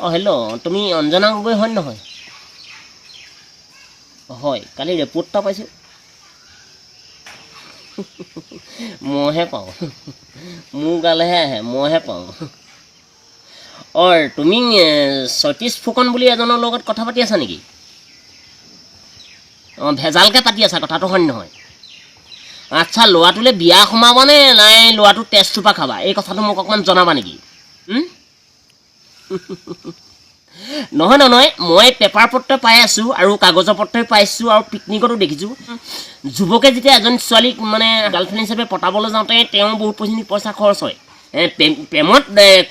অঁ, হেল্ল', তুমি অঞ্জনা গগৈ হয় নহয়? হয়, কালি ৰিপৰ্ট এটা পাইছোঁ। মইহে পাওঁ, মোৰ গালেহে আহে, মইহে পাওঁ। অঁ, তুমি সতীশ ফুকন বুলি এজনৰ লগত কথা পাতি আছা নেকি? অঁ, ভেজালকৈ পাতি আছা কথাটো, হয় নহয়? আচ্ছা, ল'ৰাটোলৈ বিয়া সোমাবানে নাই ল'ৰাটো তেজটোপা খাবা, এই কথাটো মোক অকণমান জনাবা নেকি? নহয় নহয়, মই পেপাৰ পত্ৰ পাই আছোঁ আৰু কাগজৰ পত্ৰই পাইছোঁ আৰু পিকনিকতো দেখিছোঁ। যুৱকে যেতিয়া এজন ছোৱালীক মানে গাৰ্লফ্ৰেণ্ড হিচাপে পতাবলৈ যাওঁতে তেওঁ বহুত পইচা খৰচ হয়। প্ৰেমত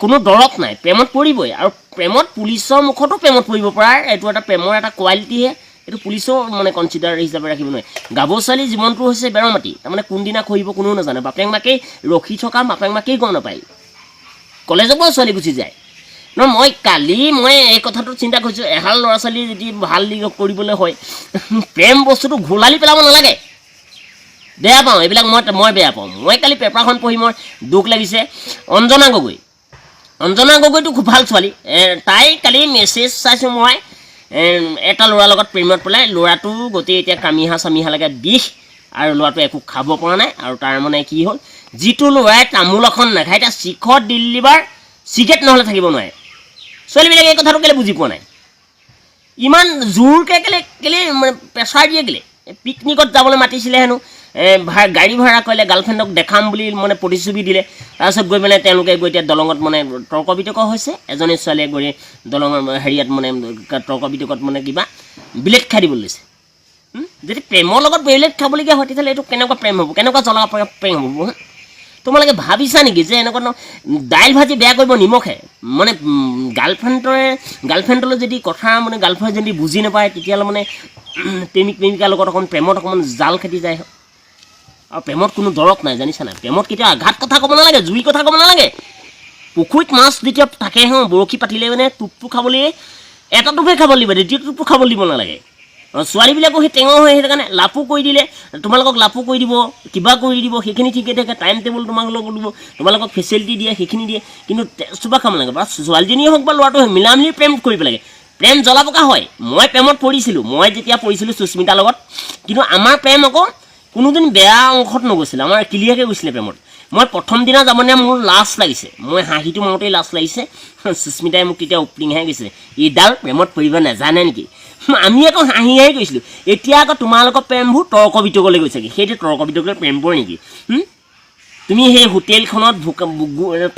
কোনো দৰৱ নাই, প্ৰেমত পৰিবই। আৰু প্ৰেমত পুলিচৰ মুখতো প্ৰেমত পৰিব পৰা এইটো এটা প্ৰেমৰ এটা কোৱালিটিহে, এইটো পুলিচেও মানে কনচিডাৰ হিচাপে ৰাখিব নোৱাৰে। গাভৰু ছোৱালীৰ জীৱনটো হৈছে বেৰ মাটি, তাৰমানে কোনদিনা খহিব কোনেও নাজানে। বাপেক মাকেই ৰখি থকা, বাপেক মাকেই গম নাপায়, কলেজৰ পৰাও ছোৱালী গুচি যায়। নহয়, মই কালি মই এই কথাটো চিন্তা কৰিছোঁ, এহাল ল'ৰা ছোৱালী যদি ভাল কৰিবলৈ হয়, প্ৰেম বস্তুটো ঘোলালি পেলাব নালাগে। বেয়া পাওঁ এইবিলাক, মই বেয়া পাওঁ। মই কালি পেপাৰখন পঢ়ি মই দুখ লাগিছে। অঞ্জনা গগৈ, অঞ্জনা গগৈটো খুব ভাল ছোৱালী। তাই কালি মেছেজ চাইছোঁ মই, এটা ল'ৰাৰ লগত প্ৰেমত পেলাই, ল'ৰাটো গোটেই এতিয়া কামিহা চামিহা লাগে বিষ, আৰু ল'ৰাটো একো খাব পৰা নাই। আৰু তাৰ মানে কি হ'ল, যিটো ল'ৰাই তামোল এখন নাখায়, এতিয়া শিখৰ দিল্লী বাৰ চিগাৰেট নহ'লে থাকিব নোৱাৰে। ছোৱালীবিলাকে এই কথাটো কেলৈ বুজি পোৱা নাই? ইমান জোৰকৈ কেলৈ কেলৈ মানে প্ৰেছাৰ দিয়ে কেলৈ? পিকনিকত যাবলৈ মাতিছিলে হেনো, গাড়ী ভাড়া কৰিলে, গাৰ্লফ্ৰেণ্ডক দেখাম বুলি মানে প্ৰতিশ্ৰুতি দিলে। তাৰপিছত গৈ মানে তেওঁলোকে গৈ এতিয়া দলঙত মানে তৰ্ক বিতৰ্ক হৈছে। এজনী ছোৱালীয়ে গৈ দলঙৰ হেৰিয়াত মানে তৰ্ক বিতৰ্কত মানে কিবা বিলেট খাই দিবলৈ লৈছে। যদি প্ৰেমৰ লগত বিলেট খাবলগীয়া হয়, তেতিয়াহ'লে এইটো কেনেকুৱা প্ৰেম হ'ব, কেনেকুৱা জ্বলা প্ৰেম হ'ব? তোমালোকে ভাবিছা নেকি যে এনেকুৱা দাইল ভাজি বেয়া কৰিব নিমখে? মানে গাৰ্লফ্ৰেণ্ডলৈ যদি কথা মানে গাৰ্লফ্ৰেণ্ড যদি বুজি নাপায়, তেতিয়াহ'লে মানে প্ৰেমিক প্ৰেমিকাৰ লগত অকণ প্ৰেমত অকণমান জাল খেতি যায়। আৰু প্ৰেমত কোনো দৰৱ নাই, জানিছা নাই? প্ৰেমত কেতিয়াও আঘাত কথা ক'ব নালাগে, জুই কথা ক'ব নালাগে। পুখুৰীত মাছ যেতিয়া থাকে হওঁ, বৰশী পাতিলে মানে টোপটো খাবলৈ এটা টোপহে খাব লাগিব, দ্বিতীয় টোপটো খাব দিব নালাগে। ছোৱালীবিলাকো সেই টেঙৰ হয়, সেইটো কাৰণে লাপো কৰি দিলে তোমালোকক লাপো কৰি দিব, কিবা কৰি দিব, সেইখিনি ঠিকে থাকে। টাইম টেবুল তোমালোকক দিব, তোমালোকক ফেচিলিটি দিয়ে, সেইখিনি দিয়ে, কিন্তু তেজটোপা খাব নালাগে। বা ছোৱালীজনীয়ে হওক বা ল'ৰাটো হওক, মিলা মিলি প্ৰেম কৰিব লাগে। প্ৰেম জ্বলা পকা হয়। মই প্ৰেমত পৰিছিলোঁ, মই যেতিয়া পৰিছিলোঁ সুস্মিতাৰ লগত, কিন্তু আমাৰ প্ৰেম আকৌ কোনোদিন বেয়া অংশত নগৈছিলে, আমাৰ ক্লিয়াৰকৈ গৈছিলে প্ৰেমত। মই প্ৰথম দিনা যাবনে মোৰ লাজ লাগিছে, মই হাঁহিটো মাৰোঁতেই লাজ লাগিছে। সুস্মিতাই মোক তেতিয়া উপলিংহাই গৈছে, এইডাল প্ৰেমত পৰিব নাজানে নেকি? আমি আকৌ হাঁহি হাঁহি গৈছিলোঁ। এতিয়া আকৌ তোমালোকৰ প্ৰেমবোৰ তৰ্ক বিতৰ্কলৈ গৈছেগৈ। সেইটো তৰ্ক বিতৰ্কলৈ প্ৰেম পৰে নেকি? তুমি সেই হোটেলখনত ভোক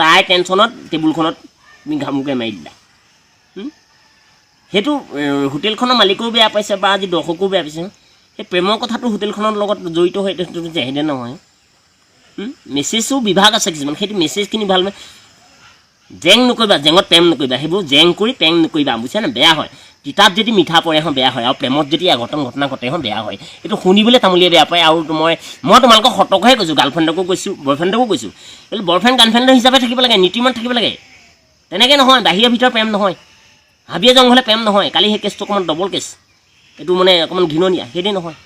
তাই টেনশ্যনত টেবুলখনত তুমি ঘামুকে মাৰি দিলা। সেইটো হোটেলখনৰ মালিকেও বেয়া পাইছে বা আজি দৰ্শকো বেয়া পাইছে। সেই প্ৰেমৰ কথাটো হোটেলখনৰ লগত জড়িত হৈ সেইটো সেইটো নহয়। মেছেজো বিভাগ আছে কিছুমান, সেইটো মেছেজখিনি ভাল জেং নকৰিবা, জেঙত প্ৰেম নকৰিবা, সেইবোৰ জেং কৰি প্ৰেম নকৰিবা, বুজিছা নে? বেয়া হয়। তিতাত যদি মিঠা পৰে হওঁ বেয়া হয়, আৰু প্ৰেমত যদি অঘটন ঘটনা ঘটে হওঁ বেয়া হয়। এইটো শুনিবলৈ তামুলীয়ে বেয়া পায়। আৰু মই তোমালোকক সতৰ্কহে কৈছোঁ, গাৰ্লফ্ৰেণ্ডকো কৈছোঁ, বয়ফ্ৰেণ্ডকো কৈছোঁ, বয়ফ্ৰেণ্ড গাৰ্লফ্ৰেণ্ড হিচাপে থাকিব লাগে, নীতিমত থাকিব লাগে। তেনেকৈ নহয়, বাহিৰৰ ভিতৰৰ প্ৰেম নহয়, হাবিয়ে জংঘলে প্ৰেম নহয়। কালি সেই কেছটো অকণমান ডবল কেছ, এইটো মানে অকণমান ঘৃণনীয়া, সেইটোৱে নহয়।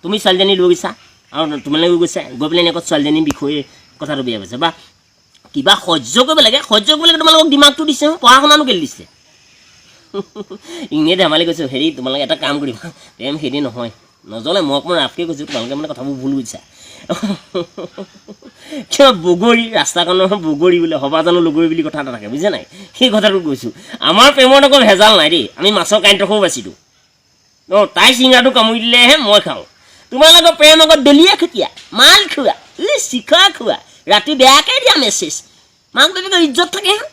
তুমি ছোৱালীজনী লৈ গৈছা আৰু তোমালোকে গৈছা, গৈ পেলাই এনেকুৱা ছোৱালীজনীৰ বিষয়ে কথাটো বেয়া পাইছে বা কিবা সহ্য কৰিব লাগে, সহ্য কৰিব লাগে। তোমালোকক দিমাগটো দিছে, পঢ়া শুনানো কেলৈ দিছে? এনেই ধেমালি কৈছোঁ। হেৰি, তোমালোকে এটা কাম কৰিবা, প্ৰেম সেইটোৱে নহয়, নজ্বলে। মই অকণমান ৰাফকৈ কৈছোঁ, তোমালোকে মানে কথাবোৰ ভুল বুজিছা। কিয় বগৰী ৰাস্তাখনৰ বগৰী বোলে সবাজানো লগৰী বুলি কথা এটা থাকে, বুজিছা নাই? সেই কথাটো কৈছোঁ। আমাৰ প্ৰেমত আকৌ ভেজাল নাই দেই, আমি মাছৰ কাঁইটকো বাচিলোঁ। অঁ, তাই চিঙৰাটো কামুৰি দিলেহে মই খাওঁ। তোমালোকৰ প্ৰেম আকৌ দলীয়া খুটীয়া, মাল খোৱা, ই শিখা খোৱা, ৰাতি বেয়াকৈ দিয়া মেছেজ, মাক বাপেকৰ ইজ্জত থাকে। হা,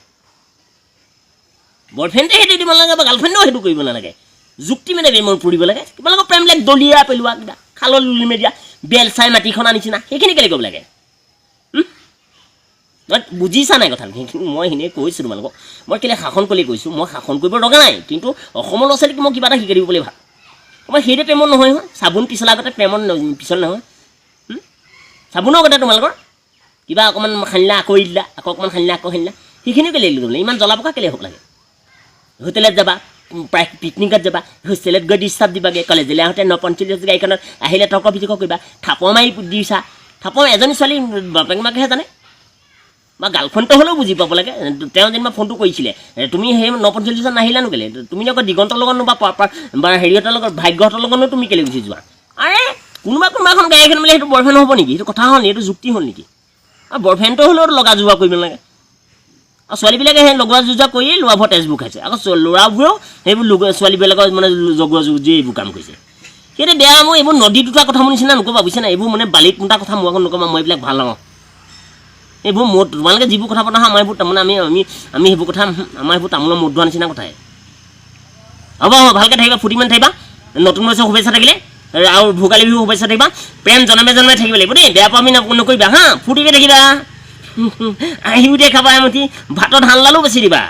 বয়ফ্ৰেণ্ডে সেইটো দিব নালাগে বা গাৰ্লফ্ৰেণ্ডেও সেইটো কৰিব নালাগে। যুক্তি মানে প্ৰেমত পৰিব লাগে। তোমালোকৰ প্ৰেমবিলাক দলীয়া পেলোৱা, কিবা খালত লুলিমে দিয়া বেল চাই মাটিখন আনিছিনা, সেইখিনি কেলৈ কৰিব লাগে? বুজিছা নাই কথাটো? সেইখিনি মই সেইখিনি কৈছোঁ তোমালোকক। মই কেলৈ শাসন কৰি কৈছোঁ? মই শাসন কৰিব দৰকাৰ নাই, কিন্তু অসমৰ ল'ৰা ছোৱালীক মই কিবা এটা শিকাই দিব বুলি ভাল। মই সেইটো প্ৰেমত নহয় নহয়, চাবোন পিছলাৰ আগতে প্ৰেমত পিছল নহয়। চাবোনৰ আগতে তোমালোকৰ কিবা অকণমান সানিলা, আকৌ এৰি দিলা, আকৌ অকণমান সানিলা, আকৌ সানিলা, সেইখিনিও কেলৈ ল'ব লাগে? ইমান জ্বলা পকা কেলৈ হ'ব লাগে? হোটেলত যাবা, প্ৰায় পিকনিকত যাবা, হোষ্টেলত গৈ ডিষ্টাৰ্ব দিবাগৈ, কলেজলৈ আহোঁতে 9:45 গাড়ীখনত আহিলে তৰ্ক বিতৰ্ক কৰিবা, থাপৰ মাৰি দিছা, থাপৰ এজনী ছোৱালী বাপেক মাকেহে জানে। বা গাৰ্লফ্ৰেণ্ডটো হ'লেও বুজি পাব লাগে। তেওঁ যেনিবা ফোনটো কৰিছিলে, তুমি সেই 9:45ত নাহিলানো কেলৈ? তুমি আকৌ দিগন্তৰ লগতনো বা বা হেৰিহঁতৰ লগত, ভাগ্যহঁতৰ লগতনো তুমি কেলৈ গুচি যোৱা? আৰে কোনোবা কোনোবা এখন গাড়ী এখন মিলে সেইটো বয়ফ্ৰেণ্ড হ'ব নেকি? সেইটো কথা হ'ল নেকি? সেইটো যুক্তি হ'ল নেকি? আৰু বয়ফ্ৰেণ্ডটো হ'লেও লগা যোৱা কৰিব নালাগে। আৰু ছোৱালীবিলাকে সেই লগোৱা যোজা কৰিয়েই ল'ৰাবোৰৰ তেজবোৰ খাইছে। আকৌ ল'ৰাবোৰেও সেইবোৰ ছোৱালীবিলাকৰ মানে জগোৱা যুঁজি এইবোৰ কাম কৰিছে। সেইটো বেয়া। মই এইবোৰ নদী দুটা কথা মোৰ নিচিনা নক'বা, বুজিছা নাই? এইবোৰ মানে বালিত মোটা কথা মোৰ আগত নক'বা। মই এইবিলাক ভাল নাপাওঁ। এইবোৰ মোৰ তোমালোকে যিবোৰ কথা পতা হয়, আমাৰ এইবোৰ তাৰমানে আমি আমি আমি সেইবোৰ কথা, আমাৰ সেইবোৰ তামোলৰ মুখ ধোৱা নিচিনা কথাই। হ'ব হ'ব, ভালকৈ থাকিবা, ফূৰ্তি মান থাকিবা। নতুন বছৰ শুভেচ্ছা থাকিলে আৰু ভোগালী বিহু শুভেচ্ছা থাকিবা। প্ৰেম জনমে জনমে থাকিব লাগিব দেই। বেয়া পোৱা নকৰিবা। হা, ফূৰ্তিকৈ থাকিবা। আহিও খাবা এমুঠি ভাতত ধানলালো বেছি দিবা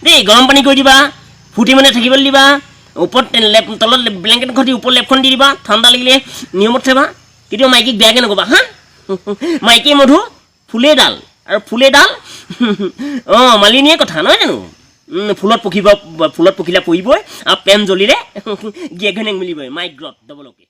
দেই। গৰম পানী কৰি দিবা, ফূৰ্তি মানে থাকিবলৈ দিবা। ওপৰত লেপ, তলত ব্লেংকেটখন দি ওপৰত লেপখন দি দিবা। ঠাণ্ডা লাগিলে নিয়মত থাকিবা। কেতিয়াও মাইকীক বেয়াকৈ নক'বা। হা, মাইকী মধু ফুলেই ডাল আৰু ফুলেই ডাল। অঁ, মালিনীয়ে কথা নহয় জানো? ফুলত পখিব, ফুলত পখিলা পৰিবই আৰু প্ৰেম জ্বলিলে গিয়েক ঘৈণীয়েক মিলিবই। মাই গড, ডবল অ'কে।